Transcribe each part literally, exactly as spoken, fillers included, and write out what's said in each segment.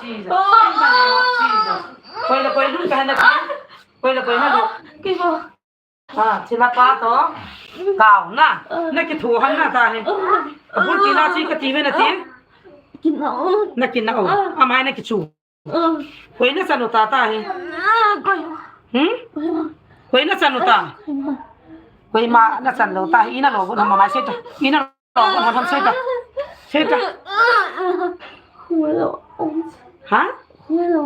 Jesus. In the name of Jesus. Koi le koi lut kahi nati. Koi le koi nalut. Kei mo. Ah, thilha pa toh. Kau na. Na kithu han na tahi. Abul tina chi kati ve nati. Kina o. Na kina o. Amai na kichu. Koi na chanu ta tahi. Koi. Hmm? Koi na chanu ta. Koima na chan lou tahi. Ina lo bu na ma mai se ta. Ina lo bu na ham se ta. Se ta. Khuelo. Ha? Khuelo.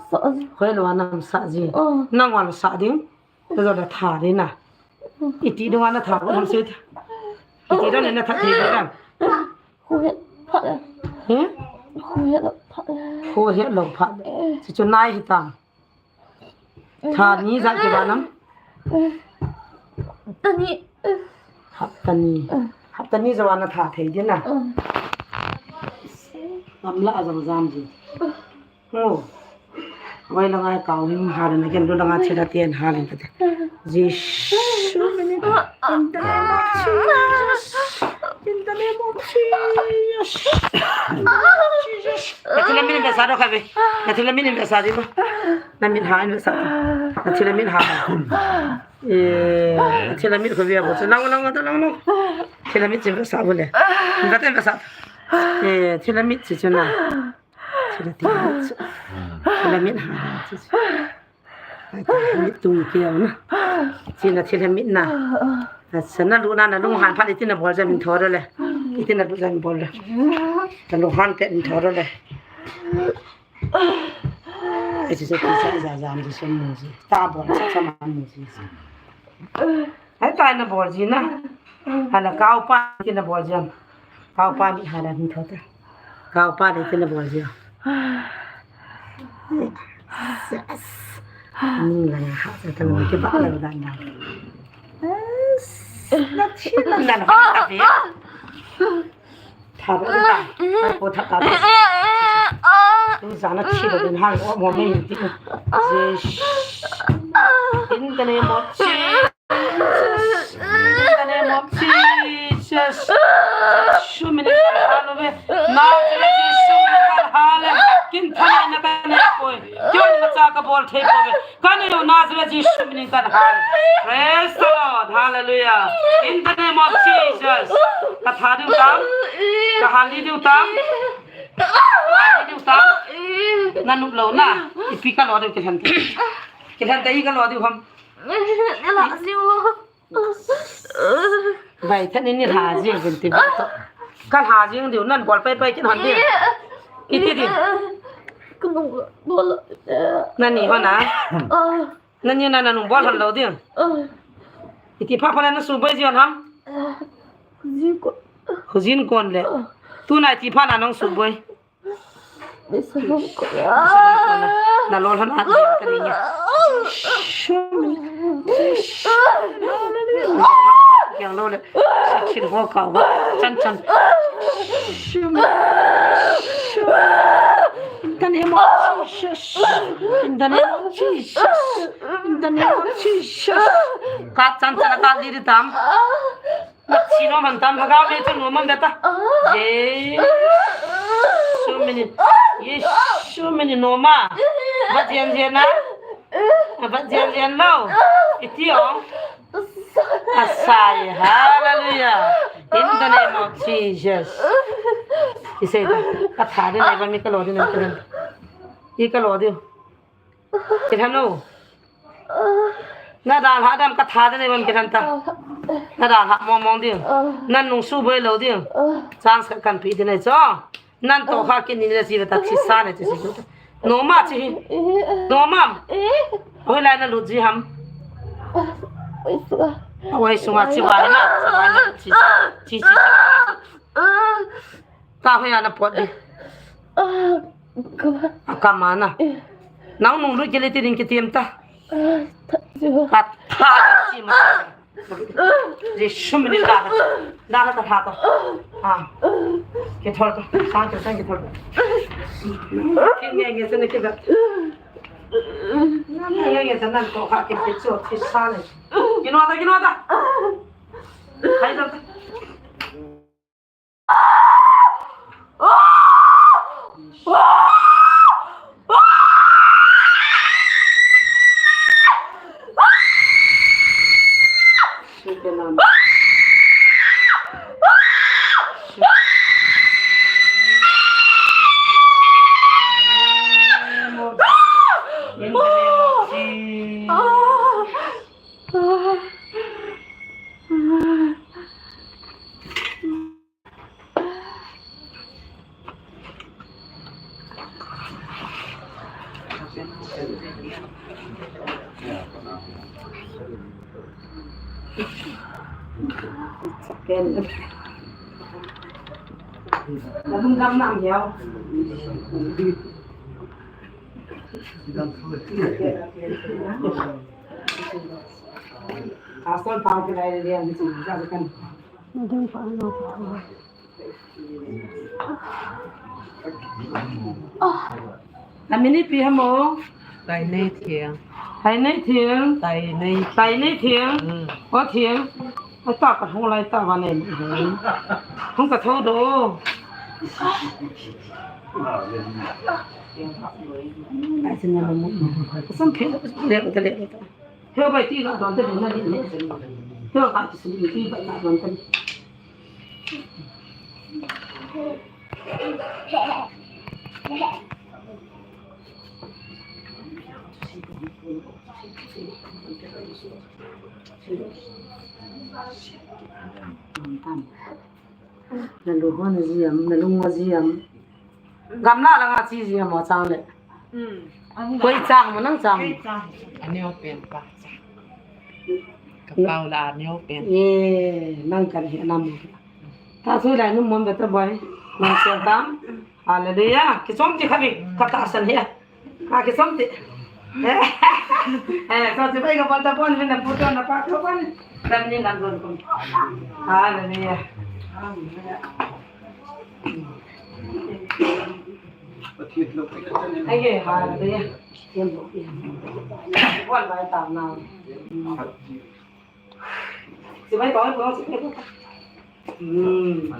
Sa ji. Khuelo anam sa ji. Nang wan sa ding. Tazou da tha ding na. Iti dong ana tha bu ham se ta. Iti dong na tha thei ding. Khuhet phat le. Hmm? Khuhet lo phat le. Khuhet lo phat le. Chuchu nai hitam. Tha ni ja kiva nam. Tani. Hapta ni. Hapta ni ja ana tha thei ding na. Amla ajam jam ji. Oh. Wai langa kau hing halin again, lu langa thila ten halin kata. Jesu mini. In the name of Jesus. In the name of Jesus. Jesus. Na thila min vesa do kave. Na thila min vesa di ma. Na min ha in vesa. Na thila min ha. Eh, na thila min kave abo. Lang lang lang lang. Thila min vesa bole. Vesa vesa. Eh, thila min si chuna. Thila thila mit. Thila mit ha. Thila mit tung keu na. Thila thila mit na. Asa na lu na na lung han phat le tina bol ja min tho le. Tina lu ja min bol le. Ta lung han pet min tho le. Ai si se ti sa ja ja mi se mu si. Ta bol sa sa ma mu si. Ai ta na bol ji na. Hala kau pa tina bol ji am. Kau pa ni hala ni tho ta. Kau pa ni tina bol ji am. Yes. Ni la ya ha sa ta lo ke ba la da na. Yes. Na chi la na na ta de. Tha ba ta. Ai ko tha ta. Tu za na chi lo den ha o mo me ti. Yes. In the name of Jesus. In the name of Jesus. Jesu minin kan hal uve. Nazareth Jesu minin kan hal e. Kin thane na kanei poi. Keiho imacha kabol thei pouve. Kanei u Nazareth Jesu minin kan hal e. Praise the Lord. Hallelujah. In the name of Jesus. Katha diu tam. Kahal diu tam. Kahal diu tam. Na nop lou na. Ipi kalo diu kilhen te. Kilhen te i kalo diu ham. Vai tha ni ni lha jing kin ti to. Ka lha jing diu nan bol pai pai kin hon di. Iti di. Nani hon a? Nani na na nung bol hon lou di. Iti pha pha na suboi ji hon ham. Hujin kon le. Tu nai ti pha na nung suboi. Na lol han at dia ka ni. Yang lo le. Chin ho ka wa. Chan chan. In the name of Jesus. In the name of Jesus. In the name of Jesus. Ka chan chan ka di di tam. Chi nom han tam, Lhagao ve chu nom ham ve ta. Jesu minin. Jesu minin nom a. Vat jen jen a. Vat jen jen lou. Iti o. Asai. Hallelujah. In the name of Jesus. Isei ta. Ka tha de nai ba mi ka lo de nai ka. I ka lo de. Kilhen o. Na dalha dam ka tha de nei bam kilhen ta. Na dalha mong mong diu. Nan nung suboi lou diu. Chance ka kan pe de nei cho. Nan to kha kin ni le si ve ta thi sa nei chi si. Nom a chi. Nom am. Hoilai na lut ji ham. Oi sunga chi vai na. Chi vai na chi. Chi chi. Ta hoiya na pot di. Akam a na. Nang nung lui kile ti ding kitim ta. Ka tha chi ma. Jesu minin da. Da ta tha ta. Ah. Kithol ta. Sang kithol, sang kithol. Ki nge nge sene ki da. Nge nge sene to kha ki ki cho ki sa ne. Kino ta, kino ta. Hai ta. Amin ipi ham o? Tainei Thiang. Tainei Thiang. Tainei. Tainei Thiang. Hmm. O Thiang. Ata ka hung lai ta va nei. Hung ka tho do. Ai sin na mo. Sam phe le ka le ta. He bai ti ga don te na ni ne. He ka ti sin ti ba na don te. Na lu ho na ji am, na lu ngo ji am. Gamla la nga chi ji am o chang le. Hmm. Koi chang mo nang chang. Koi chang. Ani o pen pa. Ka pau la ani o pen. Ye, nang kan hi nam. Ta su lai num mon beta boy. Nang sian tam. Hallelujah. Kichom ti khavi. Ka ta san hi. Ka kichom ti. Eh, so ti bai ka pon ta pon, min na pu to na pa to pon. Dan ni nan don kum. Hallelujah. Ai ye, hallelujah. Yan bo, yan. Pon bai ta na. Sipai pa, pa, sipai pa. Hmm.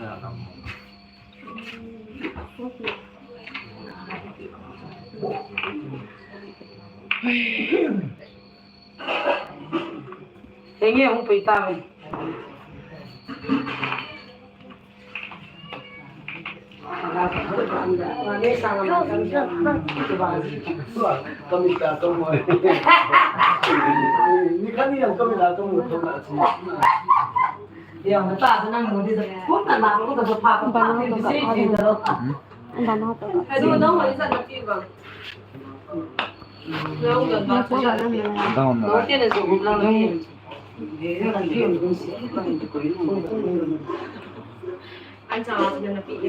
Henge hung pei ta me. Kami ta kamo. Ni kani yang kami na kamo thong na si. Yang ta nang mo di sa. Ko ta na ko ta pa pa. Ba na to. Ba na to. Aduh, no, what is that? Down.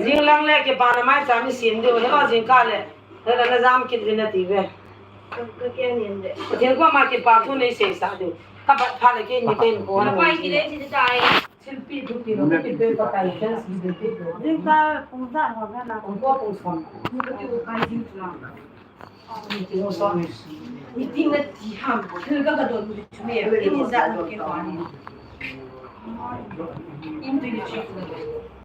Jing lang le kipa na mai cha mi sin diu, he o jing kah le, he la na jam kit vin nati ve. Pathen koma kipa thu nei seisah diu. Ka bat phat le keini pen ko. Thilpi thupi lo, kipe Pakai thanks be to God. Jing kah pung ja ho na na. Pung ko pung som. Ni ka ti u kai jing chu na. Ni ting na ti ham, thil ka ka don chu me, ni ja lo ke pa ni. In tu ni chi ku.